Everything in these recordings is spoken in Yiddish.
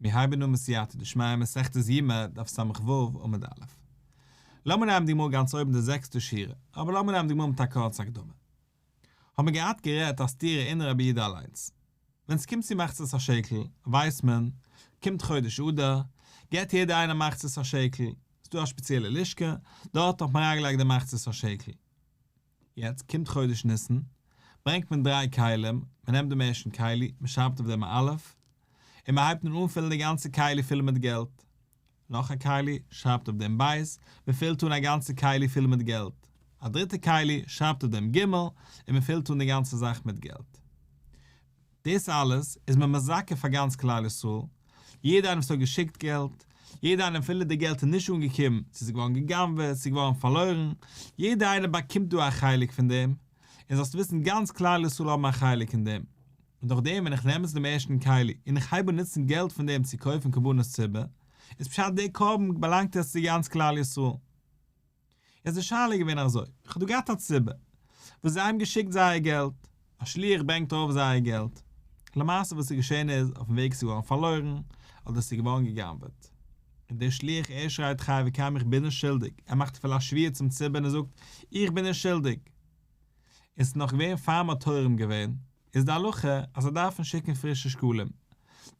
מיר הייבן אן בסייעתא דשמיא מסכת יומא דף ס"ו עמוד א'. לאמיר נעמען די גמרא גאנץ אויבן די זעקסטע שורה, אבער לאמיר נעמען די גמרא מיט א קורצע הקדמה. האבן מיר געהאט גערעדט א סתירה אין רבי יהודה אליינס. ווען ס'קומט צו מחצית השקל, ווייסט מען, קומט חודש אדר, געבט יעדער איינער מחצית השקל, ס'דא א שפעציעלע לשכה, דארט האט מען אריינגעלייגט די מחצית השקל. יעצט קומט חודש ניסן, ברענגט מען דריי כלים, מען נעמט דעם ערשטן כלי, מען שרייבט אויף דעם א א', און מען הייבט אן אנפילן די גאנצע כלי פול מיט געלט. נאך א כלי, שרייבט אויף דעם ב', מען פילט אן א גאנצע כלי פול מיט געלט. א דריטע כלי, שרייבט אויף דעם ג', און מען פילט אן די גאנצע זאך מיט געלט. דאס אלעס איז מען מזכה פאר גאנץ כלל ישראל, יעדער איינער וואס האט געשיקט געלט, יעדער איינער אפילו די געלט איז נישט אנגעקומען, צו ס'איז געווארן גע'גנב'עט, ס'איז געווארן פארלוירן, יעדער איינער באקומט דא א חלק פון דעם, און זאלסט וויסן גאנץ כלל ישראל האבן א חלק אין דעם. און דורך דעם ווען איך נעם עס דעם ערשטן כלי און איך הייב אן נוצן געלט פון דעם צו קויפן קרבנות ציבור, איז פשט דער קרבן באלאנגט יעצט צו גאנץ כלל ישראל. איז די שאלה געווען אזוי, איך האב דא געהאט א ציבור וואס זיי האבן געשיקט זייער געלט, א שליח ברענגט ארויף זייער געלט, למעשה וואס איז געשען איז, אויפן וועג ס'איז געווארן פארלוירן, אדער ס'איז געווארן גע'גנב'עט. און דער שליח ער שרייט חי וקיים איך בין נישט שולדיג, ער מאכט אפילו א שבועה צום ציבור און ער זאגט איך בין נישט שולדיג. און ס'איז נאך געווען פאר מ'האט תורם געווען, איז די הלכה אז זיי דארפן שיקן פרישע שקלים,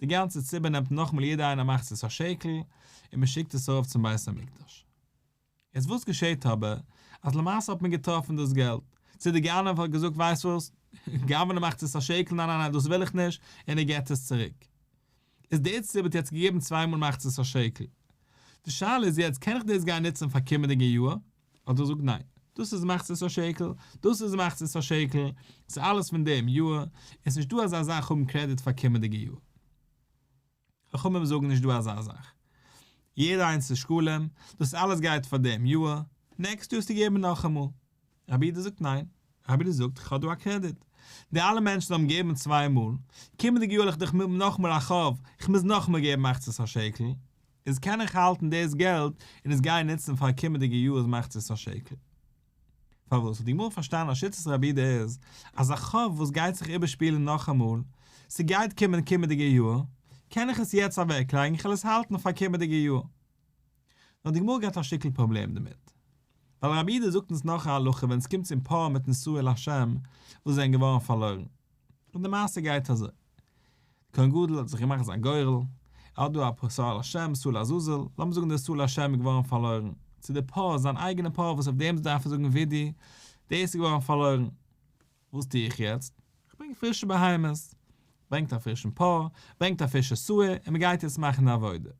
די גאנצע ציבור נעמט נאכאמאל יעדער איינער מחצית השקל און מ'שיקט עס ארויף צום בית המקדש. יעצט וואס געשעט אבער אז למעשה האט מען געטראפן דאס געלט, צו די גנב האט געזאגט ווייסט וואס, גנב'נען מחצית השקל ניין ניין ניין דאס וויל איך נישט, און ער געט עס צוריק. איז דער ציבור האט יעצט געגעבן צוויי מאל מחצית השקל. די שאלה איז יעצט קען איך דאס גיין נוצן פאר קומענדיגע יאר, אדער זאגט ניין דאס איז מחצית השקל, דאס איז מחצית השקל, ס'איז אלעס פון דעם יאר, און ס'איז נישט דא אזא זאך האבן קרעדיט פאר קומענדיגע יאר. חכמים זאגן נישט דא אזא זאך. יעדע איינס איז שקלים, דאס אלעס גייט פאר דעם יאר, נעקסט יאר האסטו געגעבן נאכאמאל. רבי יהודה זאגט ניין, רבי יהודה זאגט איך האב דא א קרעדיט, די אלע מענטשן האבן געגעבן צוויי מאל, קומענדיגע יאר האב איך דאך נאכאמאל א חוב, איך מוז נאכאמאל געבן מחצית השקל, איז קען איך האלטן דאס געלט און עס גיין נוצן פאר קומענדיגע יאר'ס מחצית השקל. פארוואס האט די גמרא פארשטאנען אז שיטת רבי יהודה איז אז א חוב וואס גייט זיך איבערשפילן נאכאמאל, ס'גייט קומען קומענדיגע יאר, קען איך עס יעצט אוועקלייגן איך וועל עס האלטן פאר קומענדיגע יאר. נאר די גמרא געהאט א שטיקל פראבלעם דערמיט. ווייל רבי יהודה זאגט אונז נאך א הלכה ווען עס קומט צום פר מיטן שעיר להשם וואס זענען געווארן פארלוירן. און די מעשה גייט אזוי. כהן גדול האט זיך געמאכט זיין גורל, ער האט דא א שעיר להשם, שעיר לעזאזל, לאמיר זאגן דער שעיר להשם איז געווארן פארלוירן, צו די פר, זיין אייגענע פר וואס אויף דעם דארף ער זאגן וידוי, דאס איז געווארן פארלוירן. וואס טו איך יעצט? איך ברענג פרישע בהמות. ברענגט א פרישן פר, ברענגט א פרישע שעיר, און מען גייט יעצט מאכן די עבודה.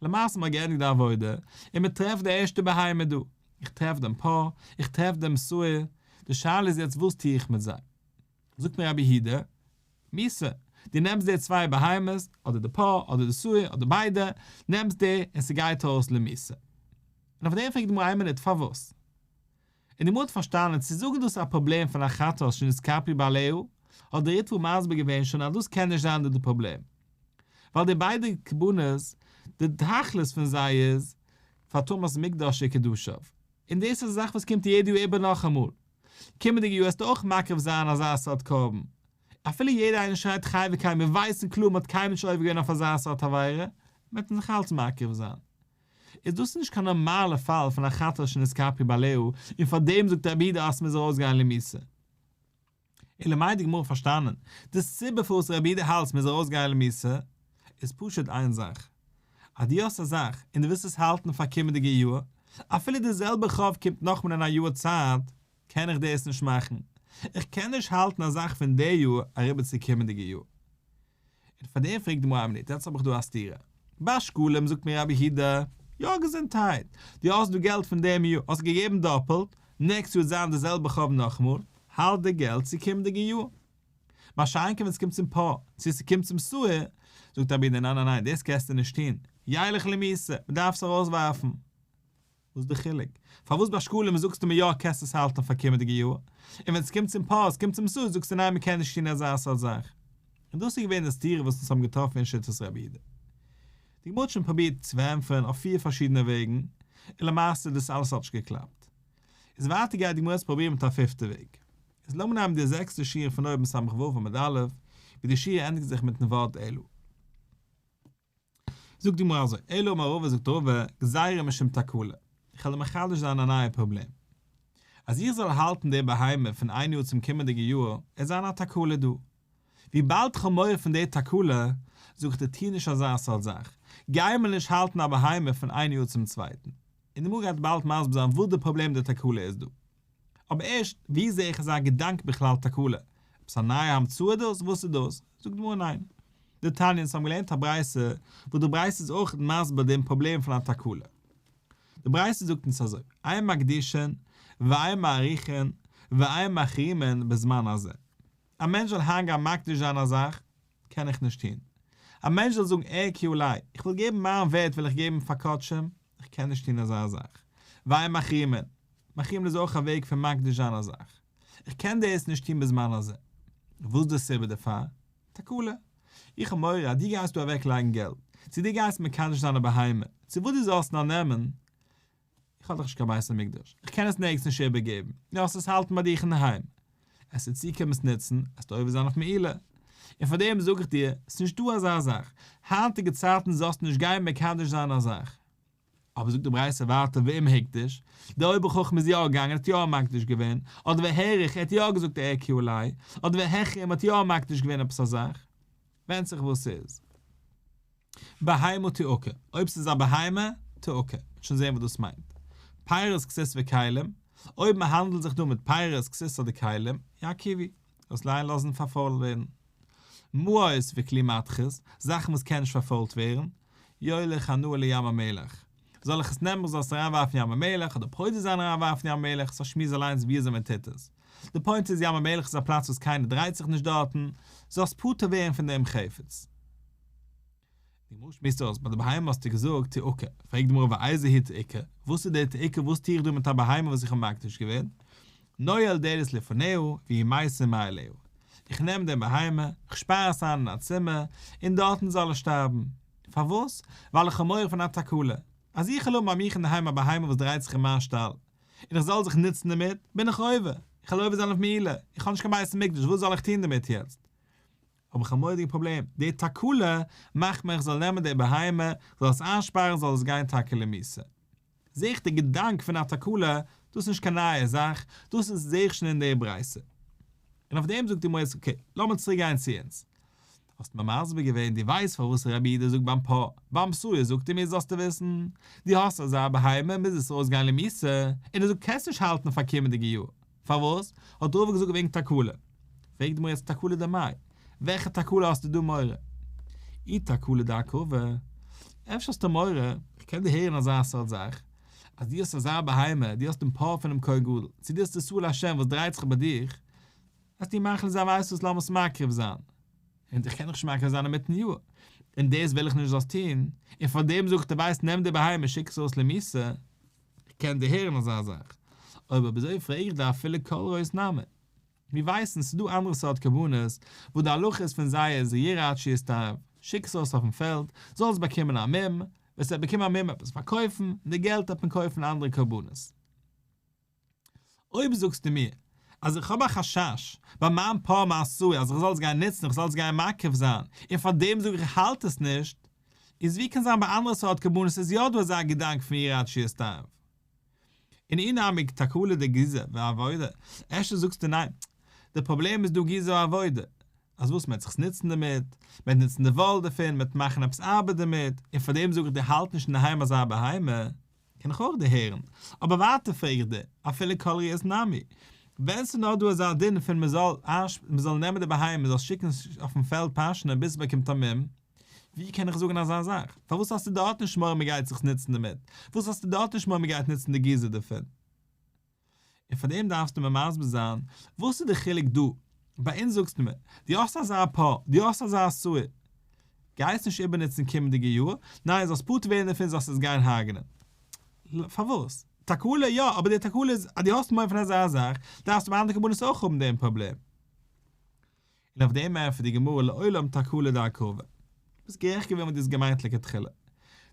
למעשה מען האט געענדיגט די עבודה, און מען טרעפט די ערשטע בהמה דא. איך טרעף דעם פר, איך טרעף דעם שעיר, די שאלה איז יעצט וואס טו איך מיט זיי? זאגט מיר רבי יהודה, מיתה, דו נעמסט די צוויי בהמות, אדער די פר, אדער די שעיר, אדער ביידע, נעמסט די, און ס'גייט אויס למיתה. און אויף דעם פרעגט די גמרא איין מינוט, פארוואס? און די גמרא האט פארשטאנען, צו זאגן דאס איז א פראבלעם פון א חטאת שנתכפרו בעליה, האט דער ריטב"א מסביר געווען שוין אז דאס קען נישט זיין די פראבלעם. ווייל די ביידע קרבנות, די תכלית פון זיי איז, פאר טומאת מקדש וקדשיו. און דאס איז א זאך וואס קומט יעדע יאר איבער נאכאמאל. קומענדיגע יאר וועסטו אויך מקריב זיין אזא סארט קרבן. אפילו יעדער איינער שרייט חי וקיים מיר ווייסן קלאר מ'האט קיינמאל נישט עובר געווען אויף אזא סארט עבירה, וועט מען זיך אלץ מקריב זיין. איז דאס נישט קיין נארמאלע פאל פון א חטאת שנתכפרו בעליה און פארדעם זאגט רבי יהודה אז מ'מוז ארויסגיין למיתה. אלא מאי די גמרא פארשטאנען, די סיבה פארוואס רבי יהודה האלט מ'מוז ארויסגיין למיתה, איז פשוט איין זאך, אז דו האסט א זאך און דו ווילסט עס האלטן פאר קומענדיגע יאר, אפילו די זעלבע חוב קומט נאכאמאל אין א יאר צייט, קען איך דאס נישט מאכן, איך קען נישט האלטן א זאך פון די יאר אריבער צו קומענדיגע יאר. און פאר דעם פרעגט די גמרא א מינוט, יעצט האב איך דא א סתירה. ביי שקלים זאגט מיר רבי יהודה, יא געזונטהייט, דו האסט דא געלט פון דעם יאר, האסט געגעבן דאפעלט, נעקסט יאר וועט זיין די זעלבע חוב נאכאמאל, האלט די געלט צו קומענדיגע יאר. מה שאין כן ווען ס'קומט צום פר, צו ס'קומט צום שעיר, זאגט רבי יהודה ניין ניין ניין דאס קענסטו נישט טון, ילך למיתה, מ'דארף עס ארויסווארפן. וואס איז די חילוק? פארוואס ביי שקלים זאגסטו מיר יא קענסט עס האלטן פאר קומענדיגע יאר, און ווען ס'קומט צום פר, ס'קומט צום שעיר זאגסטו ניין מ'קען נישט טון אזא סארט זאך? און דאס איז געווען די סתירה וואס אונז האבן געטראפן אין שיטת רבי יהודה. די גמרא האט שוין פרובירט צו ענטפערן אויף פיר פארשידענע וועגן, און למעשה דאס אלעס האט נישט געקלאפט. איז ווייטער גייט די גמרא עס פרובירן מיט א פיפטע וועג. איז לאמיר נעמען די זעקסטע שורה פון אויבן ס"ו עמוד א', ווי די שורה ענדיגט זיך מיטן ווארט אלא. זאגט די גמרא אזוי, אלא אמר רבא זאגט רבא, גזירה משום תקלה, איך וועל דיר מחדש זיין א נייע פראבלעם. אז איך זאל האלטן די בהמה פון איין יאר צום קומענדיגע יאר, עט זיין א תקלה דא. וויבאלד איך האב מורא פון די תקלה, זאג איך דיר טו נישט אזא סארט זאך, גיי מיר נישט האלטן א בהמה פון איין יאר צום צווייטן. און די גמרא גייט באלד מסביר זיין וואס די פראבלעם די תקלה איז דא. אבער ערשט, ווי זע איך אזא געדאנק בכלל תקלה? עפעס א נייע המצאה דאס? וואס איז דאס? זאגט די גמרא ניין. דתניא אונז האבן געלערנט א ברייתא וואס די ברייתא איז אויך מסביר דעם פראבלעם פון א תקלה. די ברייתא זאגט אונז אזוי, אין מקדישין ואין מעריכין ואין מחרימין בזמן הזה. א מענטש זאל היינט גיין מקדיש זיין א זאך, קען איך נישט טון. א מענטש זאל זאגן ערכי עלי, איך וויל געבן מיין ווערט וויל איך געבן פאר קדשים, איך קען נישט טון אזא זאך. ואין מחרימין, מחרימין איז אויך א וועג פון מקדיש זיין א זאך. איך קען דאס נישט טון בזמן הזה. וואס איז די סיבה דערפאר? תקלה. איך האב מורא אז דו גייסט דא אוועק לייגן געלט, צו דו גייסט מקדש זיין א בהמה, צו וואס דו זאלסט נאר נעמען, איך האב דאך נישט קיין בית המקדש, איך קען עס נערגעץ נישט איבערגעבן, דו זאלסט עס האלטן ביי דיך אינדערהיים, עס וועט צוקומען עס נוצן, עסטו עובר זיין אויף מעילה. און פאר דעם זאג איך דיר, עס איז נישט דא אזא זאך, היינטיגע צייטן זאלסטו נישט גיין מקדש זיין א זאך. אבער זאגט די ברייתא ווייטער ואם הקדיש, דער אויבער חכם איז יא געגאנגען האט יא מקדיש געווען, אדער והעריך ער האט יא געזאגט ערכי עלי, אדער והחרים האט יא מקדיש געווען עפעס א זאך, ווענדט זיך וואס ס'איז. בהמה תעקר, אויב ס'איז א בהמה, תעקר, מ'וועט שוין זען וואס דאס מיינט. פירות כסות וכלים, אויב מ'האנדלט זיך דא מיט פירות כסות אדער כלים, ירקיבו, זאלסט אליין לאזן פארפוילט ווערן. מעות וכלי מתכות, זאכן וואס קען נישט פארפוילט ווערן, יוליך הנאה לים המלח. זאל איך עס נעמען איך זאל עס אריינווארפן ים המלח אדער פודה זיין אריינווארפן ים המלח, ס'איז א שמועס אליינס וויאזוי מען טוט עס. די פוינט איז ים המלח איז א פלאץ וואס קיינער דרייט זיך נישט דארטן, זאלסט פטור ווערן פון דעם חפץ. די גמרא שמועסט אויס, ביי די בהמה האסטו געזאגט תעקר, פרעגט די גמרא ואיזו היא תעקר, וואס איז די תעקר וואס טו איך דא מיט א בהמה וואס איך האב מקדיש געווען? נועל דלת לפניה והיא מתה מאליה, איך נעם דעם בהמה, איך שפאר עס איין אין א צימער, און דארטן זאל עס שטארבן. פארוואס? ווייל איך האב מורא פון א תקלה. אז איך וועל האבן ביי מיך אינדערהיים א בהמה וואס דרייט זיך אין מיין שטאל, און איך זאל זיך נוצן דערמיט, בין איך עובר, איך וועל עובר זיין אויף מעילה, איך האב נישט קיין בית המקדש, וואס זאל איך טון דערמיט יעצט? האב איך א מורא'דיגע פראבלעם, די תקלה מאכט מיר איך זאל נעמען די בהמה, זאל עס איינשפארן זאל עס גיין טאקע למיתה. זעה איך די געדאנק פון א תקלה, דאס איז נישט קיין נייע זאך, דאס איז זעה איך שוין אין די ברייתא. און אויף דעם זאגט די גמרא אקעי, לאמיר צוריק גיין צו אונז. האסט מיר מסביר געווען דו ווייסט פארוואס רבי יהודה זאגט ביים פר, ביים שעיר זאגט ער מיר זאלסטו וויסן, דו האסט אזא בהמה מוז עס ארויסגיין למיתה, און ער זאגט קענסט נישט האלטן פאר קומענדיגע יאר. פארוואס? האט רבא געזאגט וועגן תקלה. פרעגט די גמרא יעצט תקלה דמאי? וועלכע תקלה האסטו דא מורא? אי תקלה דהקרבה, אפשר האסטו מורא, איך קען דיר הערן אזא סארט זאך, אז דו האסט אזא בהמה, דו האסט דעם פר פונעם כהן גדול, צו דו האסט די שעיר להשם וואס דרייט זיך ביי דיך, וועסטו מחליט זיין ווייסט וואס לאמיר עס מקריב זיין, און איך קען דאך נישט מקריב זיין אינמיטן יאר, און דאס וויל איך נישט זאלסט טון, און פאר דעם זאג איך דיר ווייסט נעם די בהמה שיק עס אויס למיתה, איך קען דערהערן אזא זאך, אויב אזוי פרעג איך דיר אפילו כל רועות נמי. מיר ווייסן ס'איז דא אנדערע סארט קרבנות וואס די הלכה איז פון זיי איז ירעה עד שיסתאב, שיק עס אויס אויפן פעלד, זאל עס באקומען א מום, ווען ס'וועט באקומען א מום וועט מען עס פארקויפן, און די געלט וועט מען קויפן אנדערע קרבנות. אויב זאגסטו מיר אז איך האב א חשש ביי מיין פר מיין שעיר אז איך זאל עס גיין נוצן איך זאל עס גיין מקריב זיין און פאר דעם זאג איך איך האלט עס נישט, איז ווי קען זיין ביי אנדערע סארט קרבנות איז יא דא אזא געדאנק פון ירעה עד שיסתאב? און אי נמי תקלה דגיזה ועבודה, אפשר זאגסטו ניין, די פראבלעם איז דא גיזה ועבודה, אז וואס מ'וועט זיך נוצן דערמיט, מ'וועט נוצן די וואל דערפון, מ'וועט מאכן עפעס ארבעט דערמיט, און פאר דעם זאג איך דיר האלט נישט אינדערהיים אזא בהמה, קען איך אויך דערהערן, אבער ווייטער פרעג איך דיר, אפילו כל רועות נמי, ווען ס'איז נאר דא אזא דין פון מ'זאל מ'זאל נעמען די בהמה מ'זאל שיקן אויפן פעלד פאשענען ביז ס'באקומט א מום, ווי קען איך זאגן אזא זאך? פארוואס האסטו דארט נישט מורא מ'גייט זיך נוצן דערמיט? וואס האסטו דארט נישט מורא מ'גייט נוצן די גיזה דערפון? און פאר דעם דארפסטו מיר מסביר זיין וואס איז די חילוק דא, ביי אונז זאגסטו מיר, דו האסט אזא פר, דו האסט אזא שעיר, גיי עס נישט איבערנוצן קומענדיגע יאר, ניין זאלסט פטור ווערן דערפון זאלסט עס גיין הרג'נען. פארוואס? תקלה יא, אבער די תקלה איז אז דו האסט מורא פון אזא זאך, דארפסטו ביי אנדערע קרבנות אויך האבן דעם פראבלעם. און אויף דעם ענטפערט די גמרא לעולם תקלה דהקרבה. ביסט גערעכט געווען וואס דו האסט געמיינט לכתחילה.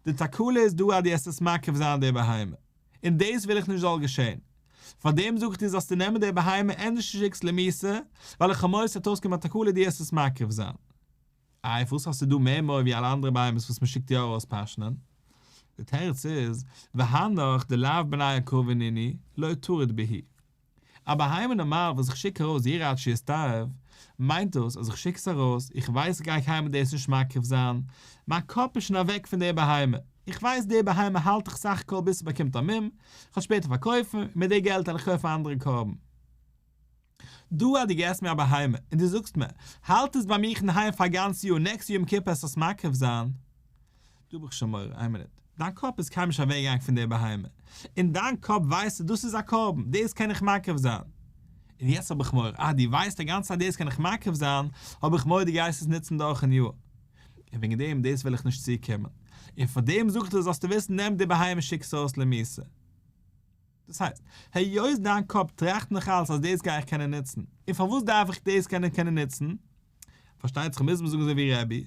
די תקלה איז דא אז דו עסט עס מקריב זיין די בהמה. און דאס וויל איך נישט זאל געשען. פאר דעם זאג איך דיר זאלסטו נעמען די בהמה ענדערש שיקסט למיתה, ווייל איך האב מורא ס'וועט אויסקומען א תקלה דו עסט עס מקריב זיין. איי פארוואס האסטו דא מער מורא ווי אלע אנדערע בהמות וואס מען שיקט יא ארויס פאשענען? די תירוץ איז, והנך דלאו בני הקרבה נינהו, לא טריד בהו. א בהמה נארמאל וואס איך שיק ארויס ירעה עד שיסתאב, מיינט דאס אז איך שיק עס ארויס, איך ווייס איך גיי קיינמאל דאס נישט מקריב זיין, מיין קאפ איז שוין אוועק פון די בהמה, איך ווייס די בהמה האלט איך סך הכל ביז ס'באקומט א מום, כ'וועל שפעטער פארקויפן, און מיט די געלט וועל איך קויפן א אנדערע קרבן. דא אז דו געסט מיר א בהמה און דו זאגסט מיר, האלט עס ביי מיך אינדערהיים פאר א גאנץ יאר, נעקסט יום כיפור עסט עס מקריב זיין, דא האב איך שוין מורא, איין מינוט, דיין קאפ איז קיינמאל נישט אוועקגעגאנגען פון די בהמה, אין דיין קאפ ווייסטו דאס איז א קרבן, דאס קען איך מקריב זיין, און יעצט האב איך מורא, אה דו ווייסט א גאנצע צייט דאס קען איך מקריב זיין, האב איך מורא דו גייסט עס נוצן דורכן יאר, און וועגן דעם דאס וויל איך נישט צוקומען, און פאר דעם זאג איך דיר זאלסטו וויסן נעם די בהמה שיק עס ארויס למיתה. דאס הייסט, היות דיין קאפ טראכט נאך אלץ אז דאס גיי איך קענען נוצן, און פארוואס דארף איך דאס קענען קענען נוצן? פארשטייט זיך מוז מען זאגן אזוי ווי רבי,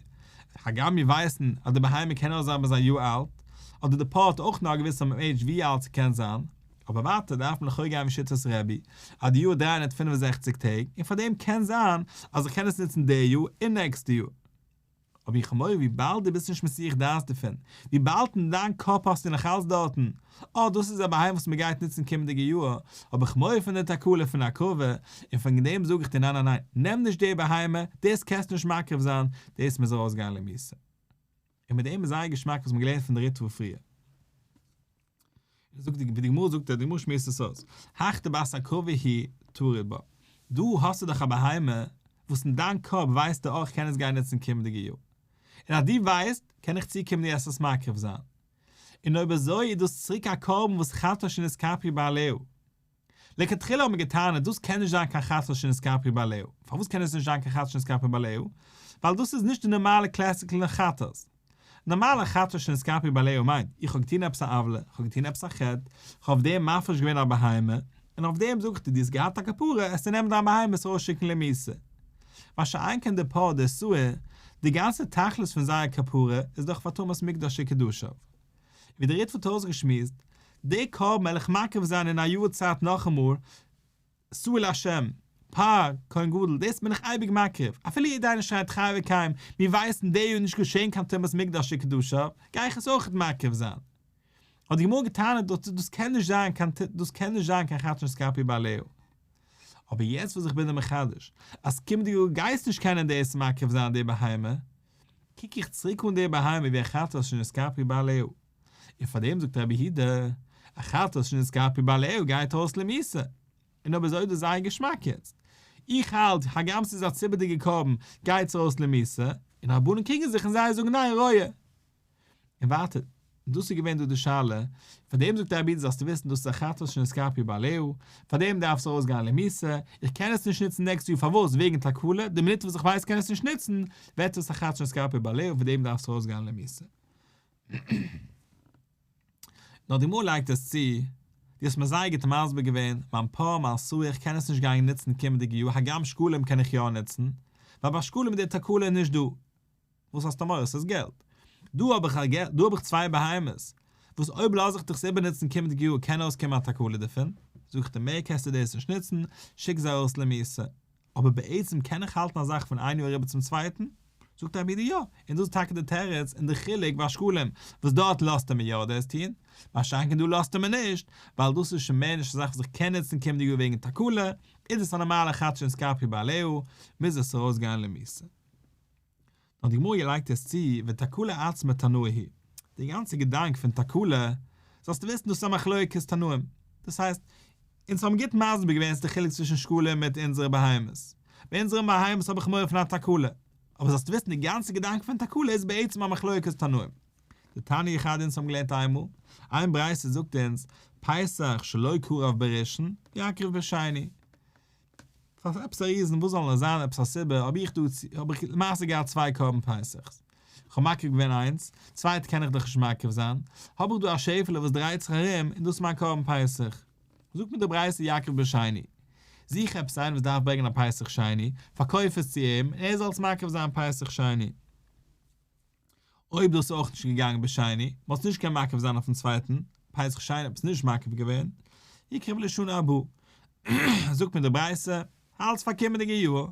הגם מיר ווייסן אז די בהמה קען נאר זיין ביז א יאר אלט, אדער די פר האט אויך נאר א געוויסע עידזש ווי אלט ס'קען זיין, אבער ווייטער דארף מען לכאו' גיין ווי שיטת רבי, אז די יאר 365 טעג, און פארדעם קען זיין אז איך קען עס נוצן די יאר און נעקסטע יאר. אבער איך האב מורא וויבאלד דו ביסט נישט מסיח דעת דערפון, וויבאלד אין דיין קאפ האסטו נאך אלץ דארטן, אה דאס איז א בהמה וואס מען גייט נוצן קומענדיגע יאר, האב איך מורא פון די תקלה פון הקרבה, און פון דעם זאג איך דיר ניין ניין ניין, נעם נישט די בהמה, דאס קענסטו נישט מקריב זיין, דאס מוז ארויסגיין למיתה. און מיט דעם איז זייער געשמאק וואס מען האט געלערנט פון די ריטב"א פריער. זאגט די ווי די גמרא זאגט די גמרא שמועסט עס אויס, הך דבת הקרבה היא טריד בה, דא האסטו דאך א בהמה וואס אין דיין קאפ ווייסטו אויך קען עס גיין נוצן קומענדיגע יאר, און אז דו ווייסט קען איך צוקומען דו עסט עס מקריב זיין, און אויב אזוי איז דאס צוריק א קרבן וואס חטאת שנתכפרו בעליה. לכתחילה האט מען געטענה'ט דאס קען נישט זיין קיין חטאת שנתכפרו בעליה, פארוואס קען עס נישט זיין קיין חטאת שנתכפרו בעליה? ווייל דאס איז נישט די נארמאלע classical חטאת. נארמאלע חטאת שנתכפרו בעליה מיינט, איך האב געטון עפעס א עוולה, איך האב געטון עפעס א חטא, איך האב אויף דעם מפריש געווען א בהמה, און אויף דעם זאג איך דיר דו האסט געהאט א כפרה, עסטו נעמען דיין בהמה עס ארויסשיקן למיתה. מה שאין כן די פר די שעיר, די גאנצע תכלית פון זייער כפרה איז דאך פאר טומאת מקדש וקדשיו. ווי דער ריטב"א האט אויסגעשמועסט, די קרבן וועל איך מקריב זיין אין א יאר צייט נאכאמאל, שעיר להשם, פאר כהן גדול, דאס בין איך אייביג מקריב, אפילו יעדער איינער שרייט חי וקיים, מיר ווייסן די יאר נישט געשען קיין טומאת מקדש וקדשיו, גיי איך עס אויכעט מקריב זיין. האט די גמרא געטענה'ט דאס דאס קען נישט זיין קיין דאס קען נישט זיין קיין חטאת שנתכפרו בעליה. אבער יעצט וואס איך בין דיר מחדש אז קומענדיגע יאר גייסט נישט קענען דאס מקריב זיין די בהמה, קוק איך צוריק אן די בהמה ווי א חטאת שנתכפרו בעליה. און פאר דעם זאגט רבי יהודה, א חטאת שנתכפרו בעליה גייט אויס למיתה. און אויב אזוי איז דאס זייער געשמאק יעצט. איך האלט, הגם ס'איז א ציבור'דיגע קרבן, גייט עס ארויס למיתה, און רבנן קריגן זיך און זיי זאגן ניין רועה. און ווייטער, דאס איז געווען דא די שאלה, פאר דעם זאגט רבי יהודה זאלסטו וויסן דאס איז א חטאת שנתכפרו בעליה, פאר דעם דארף עס ארויס גיין למיתה, איך קען עס נישט נוצן נעקסט יאר פארוואס וועגן תקלה, די מינוט וואס איך ווייס קען עס נישט נוצן, ווערט עס א חטאת שנתכפרו בעליה פאר דעם דארף עס ארויס גיין למיתה. נאר די גמרא לייגט עס צו, דו האסט מיר זייער גוט מסביר געווען, מיין פר מיין שעיר איך קען עס נישט גיין נוצן קומענדיגע יאר הגם שקלים קען איך יא נוצן, ווייל ביי שקלים איז די תקלה נישט דא. וואס האסטו מורא? ס'איז געלט. דא האב איך א געלט, דא האב איך צוויי בהמות, וואס אויב לאז איך דיך עס איבערנוצן קומענדיגע יאר קען אויסקומען א תקלה דערפון, זאג איך דיר מער קענסטו דאס נישט נוצן, שיק זיי ארויס למיתה. אבער בעצם קען איך האלטן א זאך פון איין יאר אריבער צום צווייטן? זאגט רבי יהודה יא, און דאס איז טאקע די תירוץ און די חילוק ביי שקלים, וואס דארט לאזט ער מיר יא דאס טון, מה שאין כן דא לאזט ער מיר נישט, ווייל דאס איז שוין מער נישט א זאך וואס איך קען נוצן קומענדיגע יאר וועגן תקלה, איז עס א נארמאלע חטאת שנתכפרו בעליה, מוז עס ארויסגיין למיתה. נאר די גמרא לייגט עס צו, ותקלה עצמה תנאי היא. די גאנצע געדאנק פון תקלה, זאלסטו וויסן דאס איז א מחלוקת תנאים. דאס הייסט, אונז האבן גוט מסביר געווען די חילוק צווישן שקלים מיט אונזערע בהמות. ביי אונזערע בהמות האב איך מורא פון א תקלה. אבער זאלסטו וויסן די גאנצע געדאנק פון תקלה איז בעצם א מחלוקת תנאים. דתניא חדא אונז האבן געלערנט איינמאל, איין ברייתא זאגט אונז, פסח שלא קרב בראשון, יקריב בשני. פאר עפעס א reason וואס זאל נאר זיין עפעס א סיבה האב איך דא האב איך למעשה געהאט צוויי קרבן פסח'ס איך האב מקריב געווען איינס צווייטע קען איך דאך נישט מקריב זיין האב איך דא א שעפעלע וואס דרייט זיך ארום און דאס איז מיין קרבן פסח זאגט מיר די ברייתא יקריב בשני זוך עפעס איינער וואס דארף ברענגען א פסח שני פארקויף עס צו אים און ער זאל עס מקריב זיין פסח שני. אויב דאס איז אויך נישט געגאנגען בשני, מ'האט עס נישט געקענט מקריב זיין אויפן צווייטן, פסח שני האט עס נישט מקריב געווען, יקריב לשנה הבאה. זאגט מיר די ברייתא, האלטס פאר קומענדיגע יאר.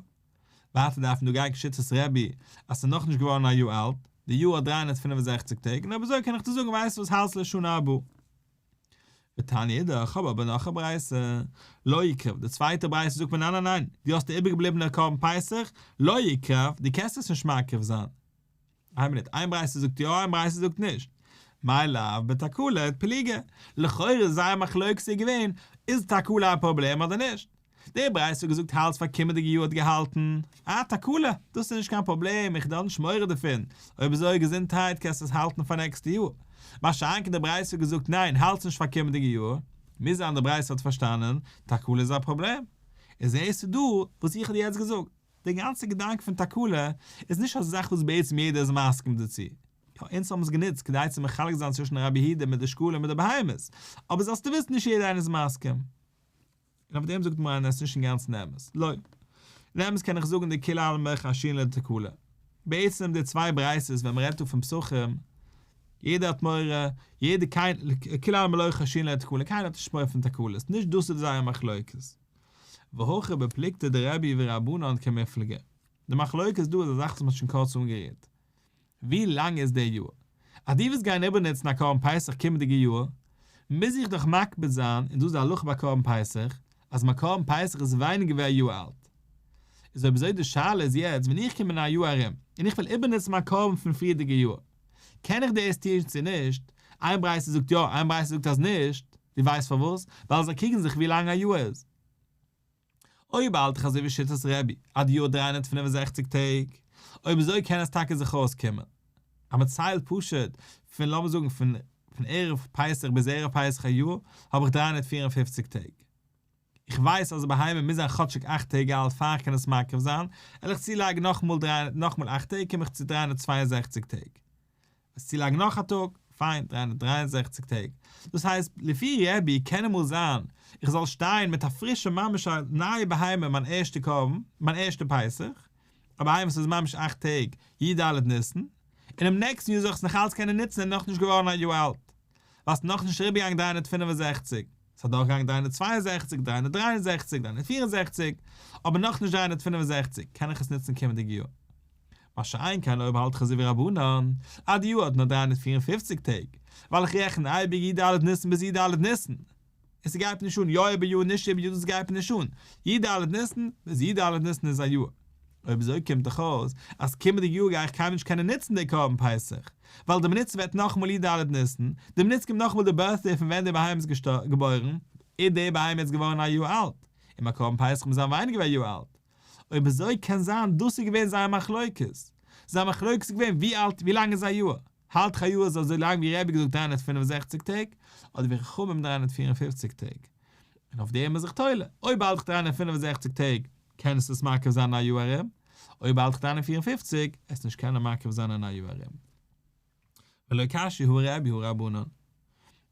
ווייטער דארף מען דא גיין כשיטת רבי אז ס'איז נאכנישט געווארן א יאר אלט, די יאר האט 365 טעג, און אויב אזוי קען איך דיר זאגן ווייסט וואס האלטס לשנה הבאה. ותניא אידך, כ'האב אבער נאך א ברייתא, לא יקרב, די צווייטע ברייתא זאגט מיר ניין ניין ניין, דו האסט די איבערגעבליבענע קרבן פסח, לא יקרב, דו קענסט עס נישט מקריב זיין. איין מינוט, איין ברייתא זאגט יא, איין ברייתא זאגט נישט. מאי לאו בתקלה פליגי, לכאורה איז זייער מחלוקת איז געווען, איז תקלה א פראבלעם אדער נישט? די ברייתא האט געזאגט האלטס פאר קומענדיגע יאר האט געהאלטן, אה תקלה, דאס איז נישט קיין פראבלעם איך דארף נישט מורא דערפון, אויב אזוי געזונטהייט קענסט עס האלטן פאר נעקסטע יאר. מה שאין כן די ברייתא האט געזאגט ניין האלטס נישט פאר קומענדיגע יאר, מוז זיין די ברייתא האט פארשטאנען, תקלה איז א פראבלעם. און זעהסטו דא וואס איך האב דיר יעצט געזאגט, די גאנצע געדאנק פון תקלה איז נישט א זאך וואס בעצם יעדער איז מסכים דערצו, יא אונז האבן עס גענוצט כדי צו מחלק זיין צווישן רבי יהודה מיט די שקלים מיט די בהמות, אבער זאלסטו וויסן נישט יעדער איינער איז מסכים. און אויף דעם זאגט מרן עס איז נישט אינגאנצן אמת. לא. אין אמת קען איך זאגן דכולי עלמא חיישינן לתקלה. בעצם די צוויי ברייתות ווען מ'רעדט דא פון פסחים, יעדער האט מורא, יעדער קיין, כולי עלמא לא חיישינן לתקלה, קיינער האט נישט מורא פון תקלות, נישט דאס איז זייער מחלוקת. והכא בפלוגתא דרבי ורבנן קמיפלגי. די מחלוקת דא איז א זאך וואס מ'האט שוין קורץ אנגערירט. ווי לאנג איז דער יאר? אז דו ווילסט גיין איבערנוצן א קרבן פסח קומענדיגע יאר, מוז איך דאך מקפיד זיין, און דאס איז די הלכה ביי קרבן פסח, אז מיין קרבן פסח איז ווייניגער ווי א יאר אלט. איז אויב אזוי די שאלה איז יעצט, ווען איך קום אין א יאר ארום, און איך וויל איבערנוצן מיין קרבן פון פריערדיגע יאר, קען איך דאס טון צו נישט? איין ברייתא זאגט יא, איין ברייתא זאגט אז נישט, דו ווייסט פארוואס? ווייל זיי קריגן זיך ווי לאנג א יאר איז. אויב האלט איך אזוי ווי שיטת רבי אז די יאר 365 טעג, אויב אזוי קען עס טאקע זיך אויסקומען אז מען ציילט פשוט פון לאמיר זאגן פון פון ערב פסח ביז ערב פסח א יאר האב איך 354 טעג. איך ווייס אז א בהמה מוז זיין כאטשיג אכט טעג אלט פאר איך קען עס מקריב זיין, וועל איך צולייגן נאכאמאל נאכאמאל אכט טעג קום איך צו 362 טעג. עס צולייגן נאך א טאג, פיין, 363 טעג. דאס הייסט, לפי רבי קען אמאל זיין איך זאל שטיין מיט א פרישע ממש א נייע בהמה מיין ערשטע קרבן, מיין ערשטע פסח, א בהמה וואס איז ממש אכט טעג, י ד ניסן, און אינעם נעקסטן יאר זאל איך עס נאכאלץ קענען נוצן און נאכנישט געווארן א יאר אלט, ווייל ס'איז נאכנישט אריבערגעגאנגען 365, ס'איז אדורכגעגאנגען 362, 363, 364, אבער נאכנישט 365, קען איך עס נוצן קומענדיגע יאר. מה שאין כן אויב האלט איך אזוי ווי רבנן, אז די יאר האט נאר 354 טעג, ווייל איך רעכן אייביג י ד ניסן ביז י ד ניסן, און ס'גייט מיר נישט אן יא איבער יאר נישט איבער יאר דאס גייט מיר נישט אן, י ד ניסן ביז י ד ניסן איז א יאר. אויב אזוי קומט דאך אויס אז קומענדיגע יאר גיי איך קיינמאל נישט קענען נוצן די קרבן פסח, ווייל די מינוט ס'ווערט נאכאמאל י ד ניסן, די מינוט ס'קומט נאכאמאל די birthday פון ווען די בהמה איז געבוירן, איז די בהמה יעצט געווארן א יאר אלט, און מיין קרבן פסח מוז זיין ווייניגער ווי א יאר אלט. אויב אזוי קען זיין דאס איז געווען זייער מחלוקת. זייער מחלוקת איז געווען ווי אלט ווי לאנג איז א יאר? האלט איך א יאר איז אזוי לאנג ווי רבי געזאגט 365 טעג, אדער ווי חכמים 354 טעג. און אויף דעם איז זיך תולה. אויב האלט איך 365 טעג קענסטו עס מקריב זיין אין א יאר ארום, אויב האלט איך 354 עסט נישט קענען מקריב זיין אין א יאר ארום. ולא קשיא הא רבי הא רבנן. און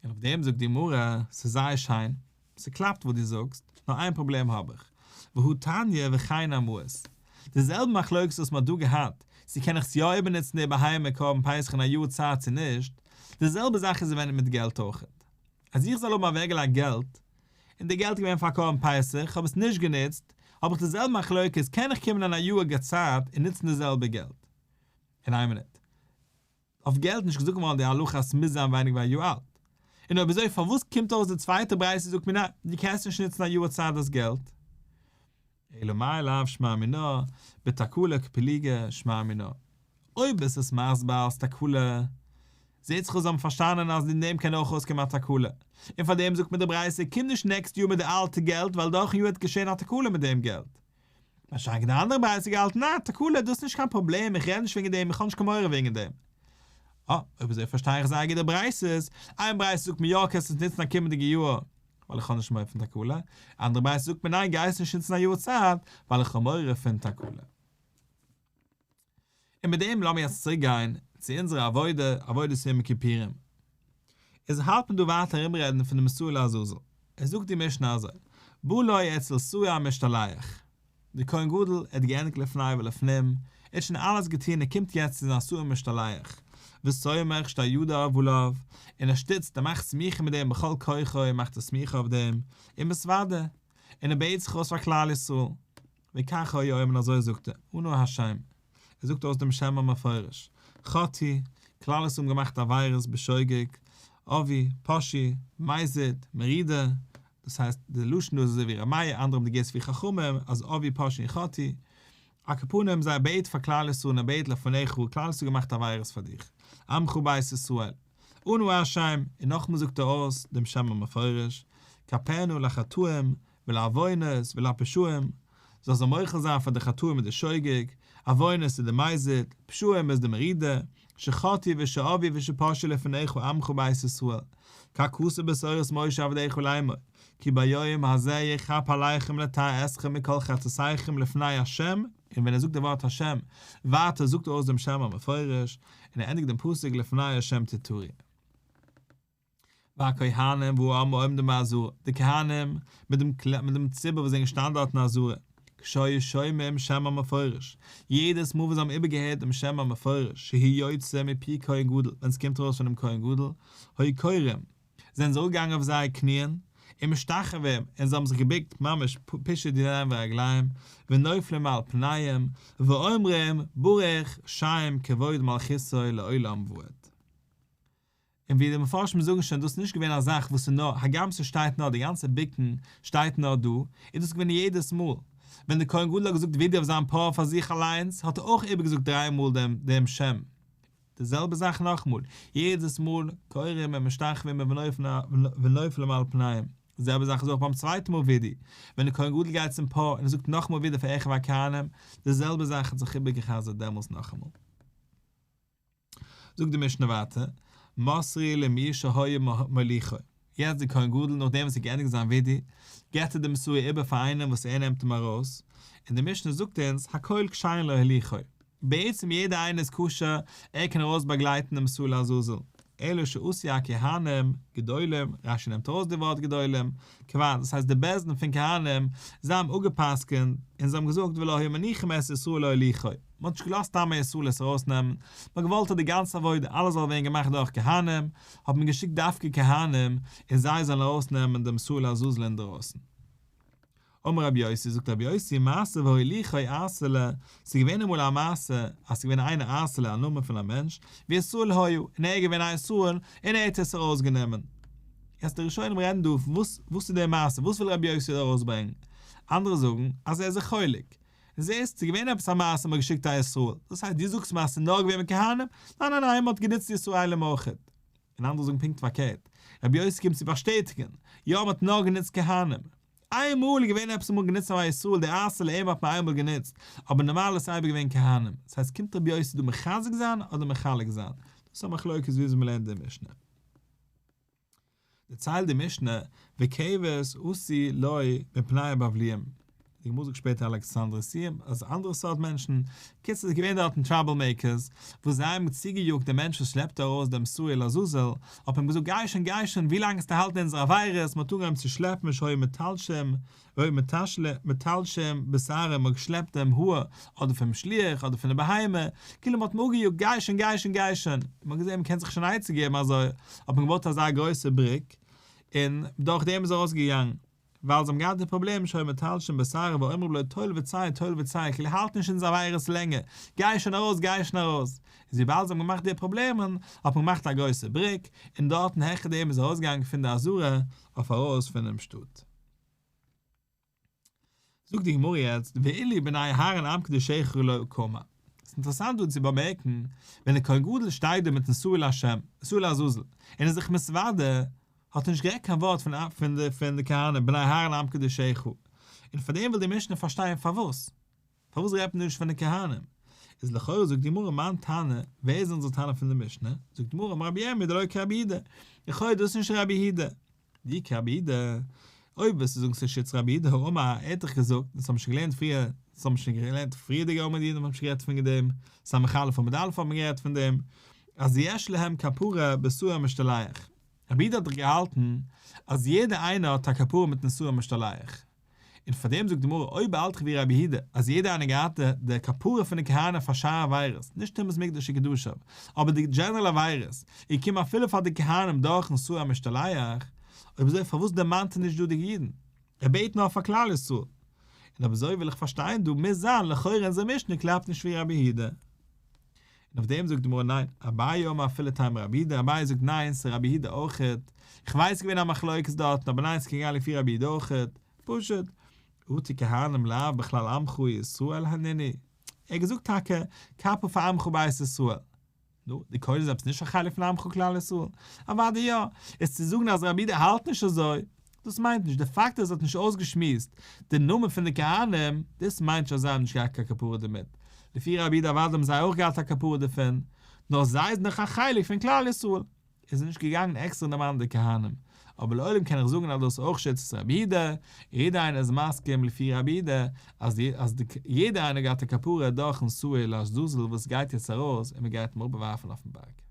אויף דעם זאגט די גמרא, ס'איז זייער שיין, ס'קלאפט וואס דו זאגסט, נאר איין פראבלעם האב איך, והא תניא וכן המעות. די זעלבע מחלוקת וואס מ'האט דא געהאט, צו קען איך עס יא איבערנוצן די בהמה קרבן פסח אין א יאר צייט צו נישט, די זעלבע זאך איז ווען מיט געלט אויכעט. אז איך זאל האבן אוועקגעלייגט געלט, און די געלט איז געווען פאר קרבן פסח, איך האב עס נישט גענוצט, האב איך די זעלבע מחלוקת, קען איך קומען אין א יאר צייט און נוצן די זעלבע געלט? אין איין מינוט. אויף געלט נישט געזאגט געווארן די הלכה אז ס'מוז זיין ווייניגער ווי א יאר אלט. און אויב אזוי פארוואס קומט אויס די צווייטע ברייתא זאגט מיר ניין דו קענסט נישט נוצן א יאר צייט דאס געלט. אלא מאי לאו שמע מינה, בתקלה קפליגי שמע מינה. אויב איז עס מסביר אלס תקלה, זעט זיך אויס זיי האבן פארשטאנען אז אין דעם קען אויך אויסקומען א תקלה. און פאר דעם זאגט מיר די ברייתא קום נישט נעקסט יאר מיט די אלטע געלט ווייל דורכן יאר וועט געשען א תקלה מיט דעם געלט. מה שאין כן די אנדערע ברייתא געהאלטן ניין, תקלה דאס איז נישט קיין פראבלעם איך רעד נישט וועגן דעם איך האב נישט קיין מורא וועגן דעם. אה, אויב אזוי פארשטיי איך זייער גוט די ברייתות, איין ברייתא זאגט מיר יא קענסט עס נוצן א קומענדיגע יאר ווייל איך האב נישט מורא פון תקלה, אנדערע ברייתא זאגט מיר ניין גיי עס נישט נוצן א יאר צייט ווייל איך האב מורא פון תקלה. און מיט דעם לאמיר יעצט צוריק גיין צו אונזערע עבודה, עבודת יום הכיפורים. איז האלט מען דא ווייטער ארומרעדן פון דעם שעיר לעזאזל. עס זאגט די משנה אזוי, בא לו אצל שעיר המשתלח. דער כהן גדול האט געענדיגט לפני ולפנים, ער האט שוין אלעס געטון, ער קומט יעצט צו זיין שעיר המשתלח, וסומך שתי ידיו עליו, און ער שטיצט, ער מאכט סמיכה מיט דעם בכל כוחו, ער מאכט א סמיכה אויף דעם, ומתודה, און ער בעט זיך אויס פאר כלל ישראל. וכך היה אומר און אזוי זאגט ער, אנא השם, ער זאגט אויס דעם שם המפורש, חטאו, כלל ישראל האבן געמאכט עבירות בשוגג, עוו, פשעו, מזיד, מרידה, דאס הייסט די לשון דא איז אזוי ווי ר' מאיר, אנדערע האבן די גירסא ווי חכמים, אז עוו פשעו און חטאו, על כל פנים זיי בעט פאר כלל ישראל און ער בעט לפניך, כלל ישראל געמאכט עבירות פאר דיך, עמך בית ישראל, אנא השם, און נאכמאל זאגט ער אויס דעם שם המפורש, כפר נא לחטאים ולעוונות ולפשעים, זאלסט זיי מוחל זיין פאר די חטאים מיט די שוגג, עוונות איז די מזיד, פשעים איז די מרידה, שחטאו ושעוו ושפשעו לפניך עמך בית ישראל, ככתוב בתורת משה עבדך לאמור, כי ביום הזה יכפר עליכם לטהר אתכם מכל חטאתיכם לפני ה', און ווען ער זאגט די ווארט השם, ווייטער זאגט ער אויס דעם שם המפורש, און ער ענדיגט דעם פסוק לפני ה' תטהרו. והכהנים והעם העומדים בעזרה, די כהנים מיט דעם מיט דעם ציבור וואס זענען געשטאנען דארט אין עזרה, כשהיו שומעים שם המפורש, יעדעס מאל וואס זיי האבן איבערגעהערט דעם שם המפורש, שהוא יוצא מפי כהן גדול, ווען עס קומט ארויס פונעם כהן גדול, היו כורעים, זענען זיי אראפגעגאנגען אויף זייער קניען, ומשתחווים, און זיי האבן זיך געבוקט ממש פישוט ידיים ורגליים, ונופלים על פניהם, ואומרים, ברוך שם כבוד מלכותו לעולם ועד. און ווי די מפרשים זאגן שוין דאס איז נישט געווען א זאך וואס איז נאר, הגם ס'שטייט נאר די גאנצע בוקן שטייט נאר דא, איז דאס געווען יעדעס מאל ווען דער כהן גדול האט געזאגט וידוי אויף זיין פר פאר זיך אליינס האט ער אויך איבערגעזאגט דריי מאל דעם דעם שם. די זעלבע זאך נאכאמאל, יעדעס מאל כורעים ומשתחווים ונופלים על פניהם. די זעלבע זאך איז אויך ביים צווייטן מאל וידוי, ווען דער כהן גדול גייט צום פר און ער זאגט נאכאמאל וידוי פאר אחיו הכהנים, די זעלבע זאך האט זיך איבערגע'חזר'ט דעמאלס נאכאמאל. זאגט די משנה ווייטער, מסרו למי שהיה מוליכו, יעצט דער כהן גדול נאכדעם וואס ער האט געענדיגט זיין וידוי, געבט ער דעם שעיר איבער פאר איינעם וואס ער נעמט אים ארויס, און די משנה זאגט אונז, הכל כשרין להוליכו, בעצם יעדער איינער איז כשר, ער קען ארויס באגלייטן דעם שעיר לעזאזל, אלא שעשו הכהנים גדולים, רש"י נעמט ארויס די ווארט גדולים, כבר, דאס הייסט די בית דין פון כהנים, זיי האבן אפגע'פסק'נט, און זיי האבן געזאגט ולא היו מניחים את ישראל להוליכו. מען האט נישט געלאזט סתם א ישראל עס ארויסנעמען, מען האט געוואלט אז די גאנצע עבודה אלעס זאל ווערן געמאכט דורך כהנים, האט מען געשיקט דווקא כהנים און זיי זאלן ארויסנעמען דעם שעיר לעזאזל אינדערויסן. אמר רבי יוסי, זאגט רבי יוסי, מעשה והוליכו ערסלא, ס'איז געווען אמאל א מעשה, אז ס'איז געווען איינער ערסלא א נאמען פון א מענטש, וישראל היה, און ער איז געווען א ישראל, און ער האט עס ארויסגענומען. יעצט די ראשונים רעדן דא וואס וואס איז די מעשה, וואס וויל רבי יוסי דא ארויסברענגען? אנדערע זאגן אז ער איז זיך חולק, זעסט, ס'איז געווען עפעס א מעשה מ'האט געשיקט א ישראל, דאס הייסט דו זאגסט מיר אז ס'איז נאר געווען מיט כהנים? ניין ניין ניין מ'האט גענוצט ישראלים אויכעט. און אנדערע זאגן פונקט פארקערט, רבי יוסי קומט צו באשטעטיגן, יא מ'האט נאר גענוצט כהנים. איין מאל איז געווען עפעס מ'האט גענוצט א ישראל, די ערסלא אים האט מען איינמאל גענוצט, אבער נארמאל איז אייביג געווען כהנים. דאס הייסט קומט רבי יוסי דא מחזק זיין אדער מחלק זיין? דאס איז א מחלוקת וויאזוי מ'לערנט די משנה. דערציילט די משנה, וכבש עשו לו מפני הבבליים, די גמרא זאגט שפעטער אלכסנדרסיים, אז אנדערע סארט מענטשן, קיצור ס'איז געווען דארטן טראבל מעיקערס, וואס זיי האבן צוגעיאגט דעם מענטש וואס שלעפט ארויס דעם שעיר לעזאזל, האט מען אים געזאגט גיי שוין גיי שוין, ווי לאנג וועסטו האלטן אונזערע עבירות, מען האט אנגעהויבן צו שלעפן שהיו מטלטשים והיו מטלטשים בשערו, מען האט געשלעפט דעם האר, אדער פונעם שליח, אדער פון די בהמה, כאילו מען האט אים אפגעיאגט, גיי שוין, גיי שוין, גיי שוין, מען האט געזען מען קען זיך נישט אן עצה געבן אזוי, האט מען געבויט אזא גרויסע בריק, און דורך דעם איז ער ארויסגעגאנגען, ווייל זיי האבן געהאט די פראבלעם שהיו מטלטשים בשערו ואומרים לו טול וצא טול וצא, כאילו האלט נישט אונזער עבירות לענגער, גיי שוין ארויס, גיי שוין ארויס, איז וויבאלד זיי האבן געמאכט די פראבלעמען, האט מען געמאכט א גרויסע בריק, און דארטן העכער דעם איז ער ארויסגעגאנגען פון די עזרה, אויף ארויס פונעם שטאט. זאגט די גמרא יעצט, ואילו בני אהרן עם קדושיך לא קאמר. ס'איז אינטערעסאנט דא צו באמערקן, ווען דער כהן גדול שטייט דא מיטן שעיר להשם, שעיר לעזאזל, און איז זיך מתוודה, האט ער נישט גערעדט קיין ווארט פון די פון די כהנים, בני אהרן עם קדושיך. און פאר דעם וויל די משנה פארשטיין פארוואס. פארוואס רעדט מען נישט פון די כהנים? איז לכאורה זאגט די גמרא מאן תנא, ווער איז אונזער תנא פון די משנה? זאגט די גמרא אמר רבי ירמי' דלא כרבי יהודה, לכאורה דאס איז נישט רבי יהודה. דאי כרבי יהודה, אויב וועסטו זאגן ס'איז שיטת רבי יהודה האמר, ער האט דאך געזאגט, דאס האבן מיר שוין געלערנט פריער, דאס האבן מיר שוין געלערנט פריערדיגע עמודים האבן מיר שוין גערעדט פון דעם, ס"א עמוד א' האבן מיר גערעדט פון דעם, אז יש להם כפרה בשעיר המשתלח. רבי יהודה האט דאך געהאלטן אז יעדער איינער האט א כפרה מיטן שעיר המשתלח. און פאר דעם זאגט די גמרא אויב האלט איך ווי רבי יהודה אז יעדער איינער געהאט די כפרה פון די כהנים פאר שאר עבירות, נישט טומאת מקדש וקדשיו, אבער די דזשענערל עבירות, איז געקומען אפילו פאר די כהנים דורכן שעיר המשתלח, אויב אזוי פארוואס דערמאנט ער נישט דא די אידן? ער בעט נאר פאר כלל ישראל. און אויב אזוי וויל איך פארשטיין דא מוז זיין לכאורה אונזער משנה קלאפט נישט ווי רבי יהודה. און אויף דעם זאגט די גמרא ניין, אביי אמר אפילו תימא רבי יהודה, אביי זאגט ניין ס'איז רבי יהודה אויכעט, איך ווייס ס'געווען א מחלוקת דארטן אבער ניין ס'קען גיין לפי רבי יהודה אויכעט, פשוט, אטו כהנים לאו בכלל עמך ישראל נינהו, ער האט געזאגט טאקע כפר פאר עמך בית ישראל. נו, די כהנים איז עפעס נישט א חלק פון עמך כלל ישראל? אוודאי יא! איז צו זאגן אז רבי יהודה האלט נישט אזוי, דאס מיינט נישט, די פאקט אז ער האט נישט אויסגעשמועסט די נאמען פון די כהנים, דאס מיינט נישט אז זיי האבן נישט געהאט קיין כפרה דערמיט, לפי רבי יהודה אוודאי האבן זיי אויך געהאט א כפרה דערפון, נאר זיי זענען דאך א חלק פון כלל ישראל. איז ער נישט געגאנגען עקסטער דערמאנען די כהנים, אבער לעולם קען איך זאגן אז דאס איז אויך שיטת רבי יהודה, יעדער איינער איז מסכים לפי רבי יהודה אז אז יעדער איינער געהאט א כפרה דורכן שעיר לעזאזל וואס גייט יעצט ארויס און מען גייט אים אראפווארפן אויפן בארג.